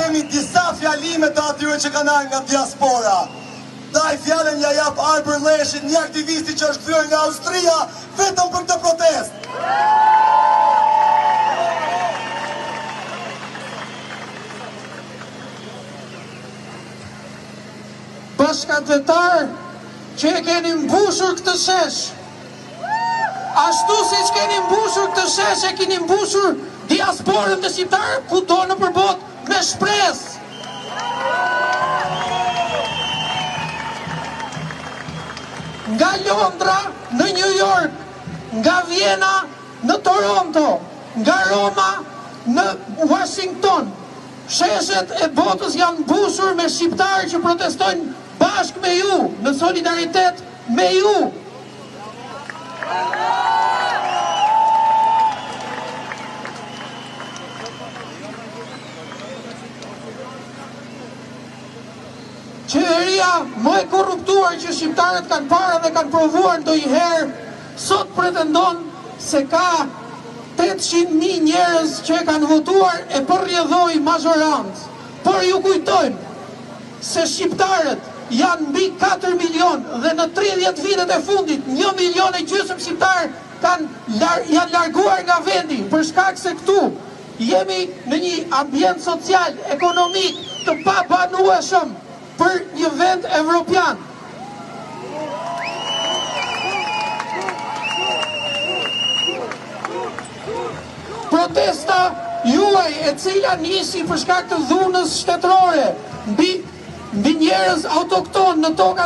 Kemi disa fjalime të atyre që kanë ardhur nga diaspora. Ndaj fjalën ia jap Arbër Lleshit, një aktivisti që është kthyer nga Austria vetëm për këtë protestë. Bashkatdhetarë që e keni mbushur këtë shesh, ashtu siç keni mbushur këtë shesh e keni mbushur diasporën të shqiptarëve kudo nëpër botë me shpresë. Nga Londra në New York, nga Viena në Toronto, nga Roma në Washington, Sheshet e botës janë mbushur me shqiptarë që protestojnë bashkë me ju, në solidaritet me ju. Qeveria më e korruptuar që shqiptarët kanë parë dhe kanë provuar ndonjëherë, sot pretendon se ka 800.000 njerëz që e kanë votuar e për rrjedhojë mazhorancë. Por ju kujtojmë se shqiptarët janë mbi 4 milion dhe në 30 vitet e fundit 1 milion e gjysmë shqiptarë kanë lar janë larguar nga vendi për shkak se këtu jemi në një ambient social, ekonomik të pabanueshëm për një vend evropian. Protesta juaj e cila nisi për shkak të dhunës shtetërore mbi mbi njerëz autokton në tokat.